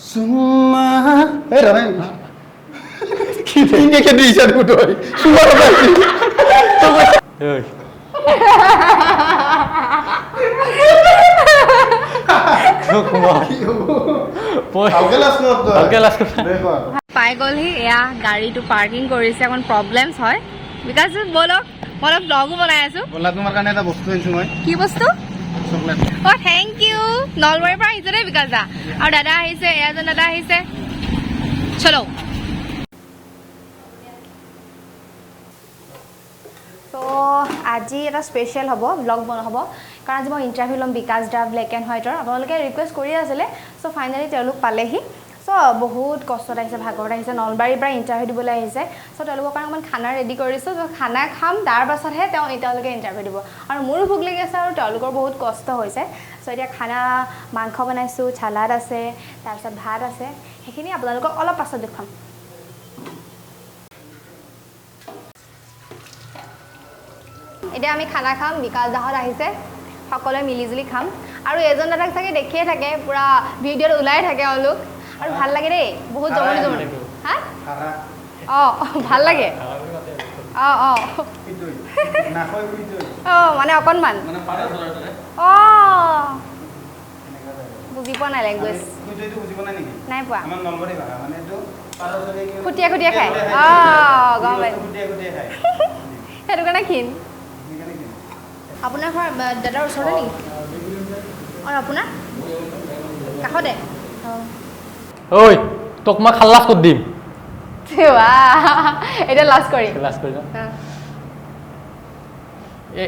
চুমা এই ৰ কি খেদি দিছা তই চুমা ঐ পাই গ'লহি। এয়া গাড়ীটো পাৰ্কিং কৰিছে, অকণ প্ৰব্লেমছ হয় because ব'লক, মই অলপ ব্লগো বনাই আছো। ব'লা, তোমাৰ কাৰণে এটা বস্তু আনিছো মই। কি বস্তু? চকলেট। অ' thank U. নলবাৰীৰ পৰা আহিছে দেই বিকাশ দা, আৰু দাদা আহিছে, এজন দাদা আহিছে। চলো। ত' আজি এটা স্পেচিয়েল হ'ব, ব্লগ বনোৱা হ'ব, কাৰণ আজি মই ইণ্টাৰভিউ ল'ম বিকাশ দা ব্লেক এণ্ড হোৱাইটৰ। আপোনালোকে ৰিকুৱেষ্ট কৰি আছিলে, চ' ফাইনেলি তেওঁলোক পালেহি। চ' বহুত কষ্টত আহিছে, ভাগৰত আহিছে, নলবাৰীৰ পৰা ইণ্টাৰভিউ দিবলৈ আহিছে। চ' তেওঁলোকৰ কাৰণে অকণমান খানা ৰেডি কৰিছোঁ। চ' খানা খাম, তাৰ পাছতহে তেওঁলোকে ইণ্টাৰভিউ দিব। আৰু মোৰো ভোক লাগি আছে আৰু তেওঁলোকৰ বহুত কষ্ট হৈছে। চ' এতিয়া খানা মাংস বনাইছোঁ, চালাড আছে, তাৰপিছত ভাত আছে, সেইখিনি আপোনালোকক অলপ পাছত দেখুৱাম। এতিয়া আমি খানা খাম, বিকাশ দাহঁত আহিছে, সকলোৱে মিলিজুলি খাম। আৰু এজন দাদাক চাগে দেখিয়ে থাকে, পূৰা ভিডিঅ'ত ওলাই থাকে এওঁলোক, আৰু ভাল লাগে দেই, বহুত জমনি জমনি। হা, অঁ ভাল লাগে। অঁ অঁ অঁ মানে অকণমান অঁ বুজি পোৱা নাই, লেংগুৱেজ নাই পোৱা, খুটিয়া খুটিয়া খায়। অঁ গম পাইছোঁ, সেইটো কাৰণে ক্ষীণ। আপোনাৰ ঘৰ দাদাৰ ওচৰতে নেকি? আৰু আপোনাৰ কাষতে? ঐ তোক মই খাল্লাছ ক'ত দিম? এতিয়া লাজ কৰিম। লাজ কৰি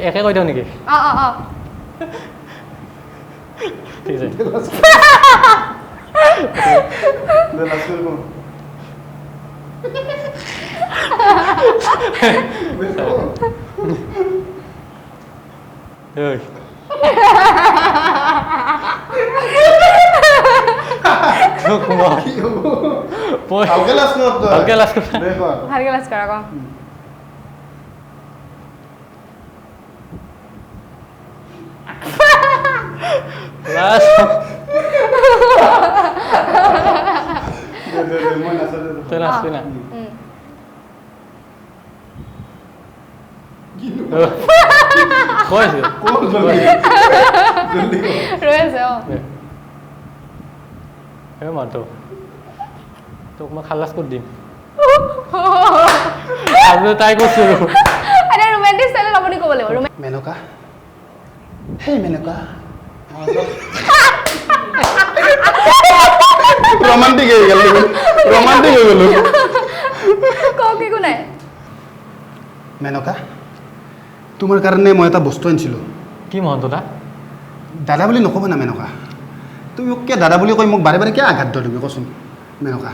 একে কৈ দিওঁ নেকি? অঁ অঁ অঁ ঠিক আছে। ভালকে লাজ কৰ আকৌ। তোক মই খালাচ ক'ত দিম? তাই কৈছো ৰোমান্টিক ষ্টাইলত আপুনি ক'ব লাগিব। মেনকা, সেই মেনকা ৰোমান্টিক হৈ গ'ল, ৰোমান্টিক হৈ গ'লো। কওক, একো নাই। মেনকা, তোমাৰ কাৰণে মই এটা বস্তু আনিছিলোঁ। কি মহন্ত দা? দাদা বুলি নক'বা না মেনকা। তুমি মোক কিয় দাদা বুলি কৈ মোক বাৰে বাৰে কিয় আঘাত দিয়া তুমি কচোন মেনকা?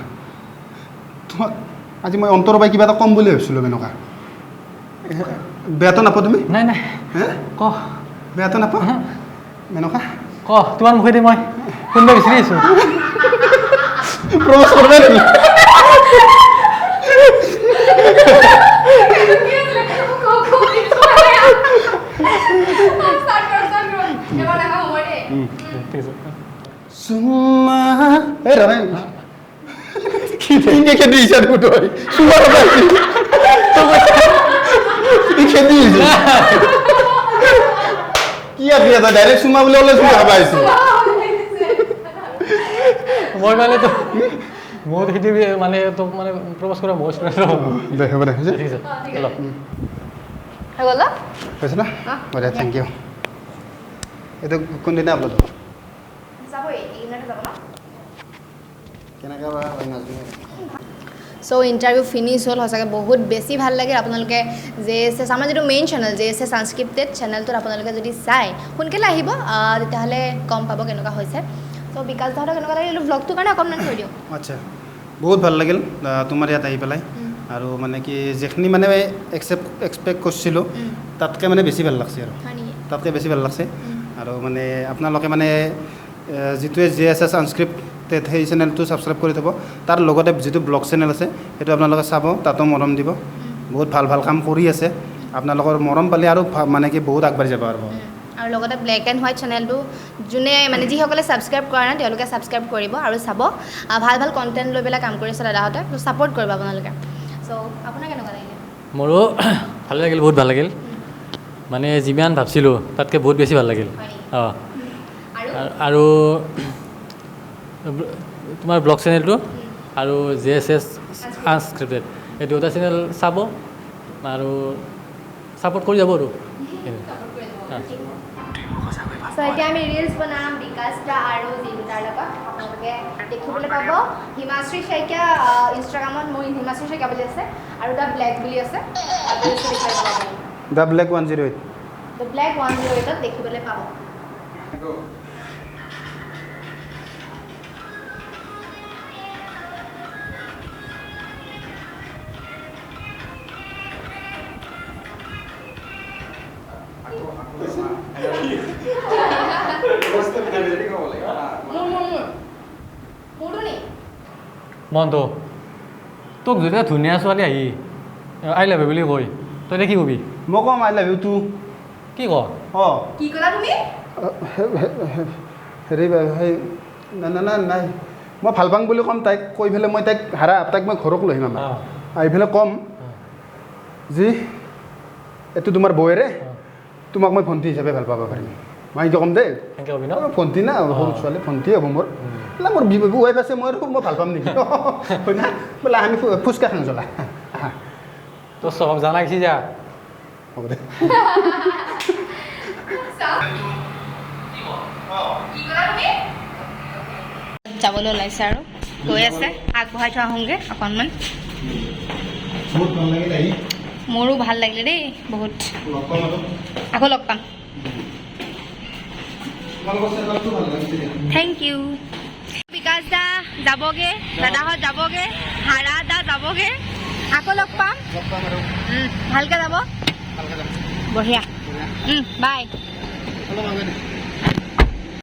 তোমাক আজি মই অন্তৰৰ পৰা কিবা এটা ক'ম বুলি ভাবিছিলোঁ মেনকা। বেয়াটো নাপোৱা তুমি? নাই নাই। হে ক। বেয়াটো নাপোৱা মেনকা? ক, তোমাৰ মুখেদি মই শুনিব বিচাৰি আছোঁ। প্ৰপ'জ কৰবা নেকি? চুমা এই ৰ কি খেদি দিছা তই? চুমা খেদি দিছে কি? আছি এটা ডাইৰেক্ট চুমা বুলি ক'লে চুমা খাব আহিছে। মই মানে তো মোৰ সেইটো মানে তোক মানে প্ৰপ'জ কৰা মই দে, হ'ব দে, ঠিক আছে। হৈ গ'ল হৈছে না? দে, thank U. এইটো কোনদিনা আপলোড হ'ব? কেনেকৈ বা হয় নাজানো। চ' ইণ্টাৰভিউ ফিনিছ হ'ল, সঁচাকৈ বহুত বেছি ভাল লাগিল। আপোনালোকে জে এছ এছ, আমাৰ যিটো main channel J S S unscripted চেনেলটোত আপোনালোকে যদি চায় সোনকালে আহিব, তেতিয়াহ'লে গম পাব কেনেকুৱা হৈছে। চ' বিকাশ দাহঁতৰ কেনেকুৱা লাগিল এইটো ব্লগটোৰ কাৰণে অকণমান কৈ দিওঁ। আচ্ছা, বহুত ভাল লাগিল তোমাৰ ইয়াত আহি পেলাই। আৰু মানে কি যিখিনি মানে এক্সপেক্ট কৰিছিলোঁ তাতকৈ মানে বেছি ভাল লাগছে, আৰু তাতকৈ বেছি ভাল লাগছে। আৰু মানে আপোনালোকে মানে যিটোৱে জে এছ এছ আনস্ক্ৰিপ্টেড সেই চেনেলটো ছাবস্ক্ৰাইব কৰি থ'ব, তাৰ লগতে যিটো ব্লগ চেনেল আছে সেইটো আপোনালোকে চাব, তাতো মৰম দিব। বহুত ভাল ভাল কাম কৰি আছে, আপোনালোকৰ মৰম পালে আৰু মানে কি বহুত আগবাঢ়ি যাব। আৰু আৰু লগতে ব্লেক এণ্ড হোৱাইট চেনেলটো যোনে মানে যিসকলে ছাবস্ক্ৰাইব কৰা নাই তেওঁলোকে ছাবস্ক্ৰাইব কৰিব আৰু চাব। ভাল ভাল কণ্টেণ্ট লৈ পেলাই কাম কৰিছে দাদাহঁতে, ত' ছাপৰ্ট কৰিব আপোনালোকে। চ' আপোনাৰ কেনেকুৱা লাগিলে? মোৰো ভাল লাগিল, বহুত ভাল লাগিল। মানে যিমান ভাবছিলোঁ তাতকৈ বহুত বেছি ভাল লাগিল। অঁ, আৰু তোমাৰ ব্লগ চেনেলটো আৰু জে এছ এছ আনস্ক্ৰিপ্টেড এই দুয়োটা চেনেল চাব আৰু ছাপোৰ্ট কৰি যাব আৰু। চ' এতিয়া আমি ৰিলচ বনাম বিকাশ দা আৰু জিন্তাৰ লগত, আপোনালোকে দেখিবলৈ পাব। হিমাশ্ৰী শইকীয়া ইনষ্টাগ্ৰামত মোৰ হিমাশ্ৰী শইকীয়া বুলি আছে আৰু the black বুলি আছে, the black 108, the black 108ত দেখিবলৈ পাব। মনটো তোক যদি ধুনীয়া ছোৱালী আহি I love you বুলি কয়, তই এতিয়া কি কবি? মই ক'ম I love you two. কি ক? অঁ, কি ক'লা তুমি? হেৰি সেই না না নাই, মই ভাল পাওঁ বুলি ক'ম তাইক। কৈ পেলাই মই তাইক হাৰা, তাইক মই ঘৰক লৈ আহিম আমাৰ, আহি পেলাই ক'ম যি এইটো তোমাৰ বৌৱেৰে, তোমাক মই ভণ্টি হিচাপে ভাল পাব পাৰিম। মই এনেকৈ ক'ম দেই, ভণ্টি না সৰু ছোৱালী, ভণ্টি হ'ব মোৰ। বোলে মোৰ ৱাইফ আছে, মই মই ভাল পাম নেকি? হয় না? বোলে আমি ফুচকা খাং জ্বলা। তোৰ স্বভাৱ জানা গৈছি যা। হ'ব দে। যাবলৈ ওলাইছে আৰু গৈ আছে, আগবঢ়াই থৈ আহোঁগৈ অকণমান। মোৰো ভাল লাগিলে দেই বহুত। আকৌ লগ পাম। Thank you. বিকাশ দা যাবগে, দাদাহঁত যাবগে, হাৰা দা যাবগে, আকৌ লগ পাম। ভালকে যাব, বঢ়িয়া। বাই।